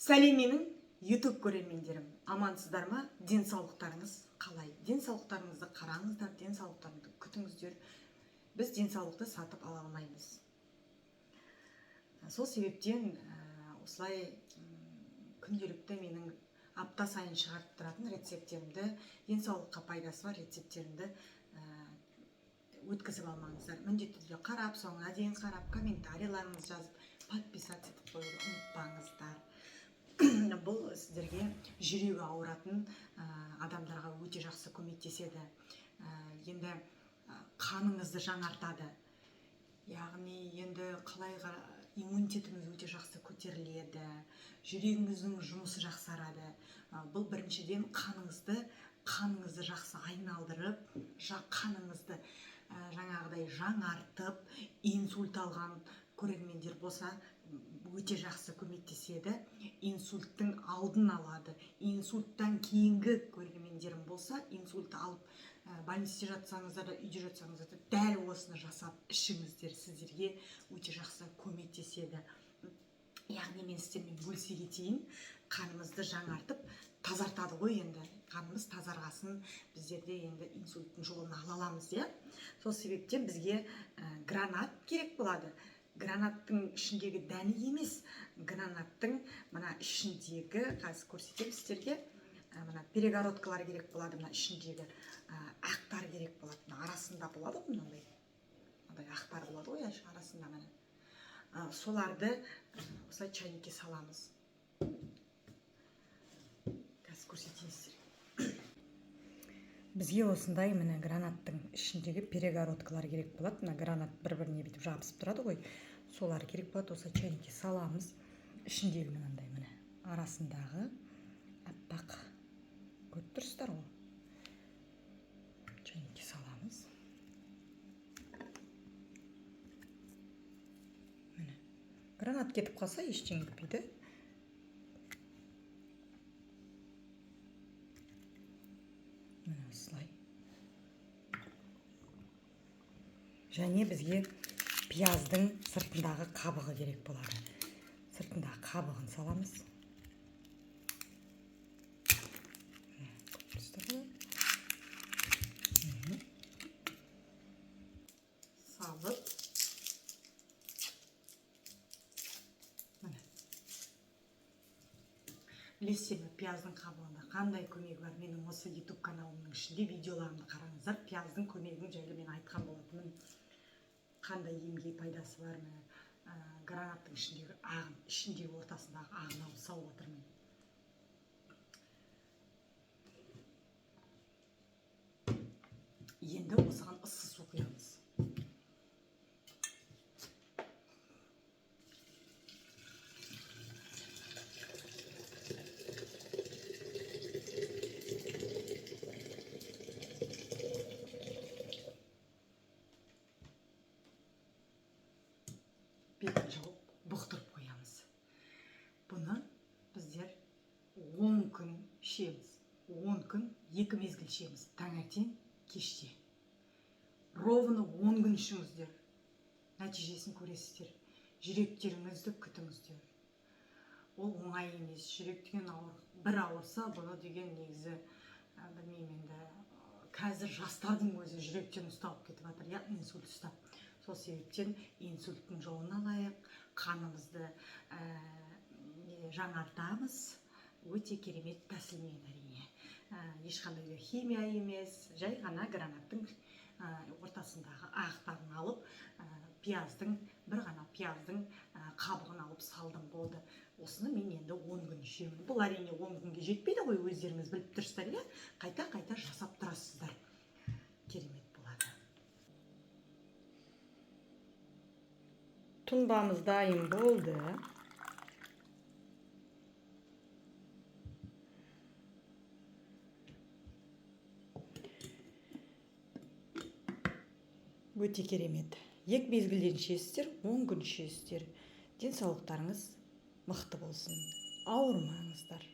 Сәлем менің YouTube көрермендерім. Амансыздар ма? Денсаулықтарыңыз қалай? Денсаулықтарыңызды қараңыздар, денсаулықтарыңызды күтіңіздер. Біз денсаулықты сатып ала алмаймыз. Сол себептен осылай күнделікті менің апта сайын шығарып тұратын рецепттерімді, денсаулыққа пайдасы бар рецепттерімді өткізіп алмаңыздар. Міндетті түрде қарап, соңына дейін қарап, комментарийлеріңізді жазып, подписаться етіп қоюды ұмытпаңыздар. Бұл сіздерге жүрегі ауыратын адамдарға өте жақсы көмектеседі. Енді қаныңызды жаңартады. Яғни енді қалай иммунитетіңіз өте жақсы көтеріледі, жүрегіңіздің жұмысы жақсарады. Бұл біріншіден қаныңызды жақсы айналдырып, қаныңызды жаңағыдай жаңартып, инсульт алған көрермендер болса, өте жақсы көмектеседі. Инсульттың алдын алады. Инсульттан кейінгі көрермендерім болса, инсульт алып, больницада жатсаңыздар да, үйде жатсаңыздар да, дәл осыны жасап ішіңіздер, сіздерге өте жақсы көмектеседі. Яғни мен сіздермен бөлісе кетейін, қанымызды жаңартып тазартады ғой енді. Қанымыз тазарғасын, біздерде енді инсульттың жолын ала аламыз, иә? Сол себептен бізге гранат керек болады. Гранаттың ішіндегі дәні емес, гранаттың мына ішіндегі, қазір көрсетемін сіздерге, мына перегородкалар керек болады, мына ішіндегі, ақтар керек болады. Мына арасында болады ғой, мынандай ақтар болады ғой, арасында міне. Соларды, осылай чайникке саламыз. Қазір көрсетейін сіздерге. Бізге осындай міне гранаттың ішіндегі перегородкалар керек болады. Мына гранат бір-біріне бүйтіп жабысып тұрады ғой, солар керек болады. Осылай чайникке саламыз. Ішіндегі мынандай міне арасындағы аппақ, көріп тұрсыздар ғой, чайникке саламыз. Міне гранат кетіп қалса ештеңе етпейді. Міне осылай. Және бізге пияздың сыртындағы қабығы керек болады. Сыртындағы қабығын саламыз. Міне, көріп тұрсыздар ғой. Салып, міне. Білесіздер ме, пияздың қабығында қандай көмегі бар? Менің осы YouTube каналымның ішінде видеоларымды қараңыздар. Пияздың көмегін жайлы мен айтқан болатынмын. Қандай емге пайдасы бар, міне, гранаттың ішіндегі ағын, ішіндегі ортасындағы ағын алып салып жатырмын. Енді осыған ыссы су құямыз. Бетін жауып бұқтырып қоямыз. Бұны біздер 10 күн ішеміз. 10 күн екі мезгіл ішеміз. Таңертең, кеште. Ровно 10 күн ішіңіздер. Нәтижесін көресіздер. Жүректеріңізді күтіңіздер. Ол оңай емес. Жүрек деген ауыр, бір ауырса, бұны деген негізі, білмеймін енді, қазір жастардың өзі жүректен ұсталып кетіп жатыр, иә, инсульт ұстап. Сол себептен инсульттің жолын алайық, қанымызды, жаңартамыз. Өте керемет тәсілмен әрине. Ешқандай да химия емес, жай ғана гранаттың, ортасындағы ақтарын алып, пияздың, бір ғана пияздың, қабығын алып салдым, болды. Осыны мен енді 10 күн ішемін. Бұл әрине 10 күнге жетпейді ғой, өздеріңіз біліп тұрсыздар, иә? Қайта-қайта жасап тұрасыздар. Керемет болады. Тұнбамыз дайын болды. Өте керемет. Екі мезгілден ішесіздер, 10 күн ішесіздер. Денсаулықтарыңыз мықты болсын. Ауырмаңыздар.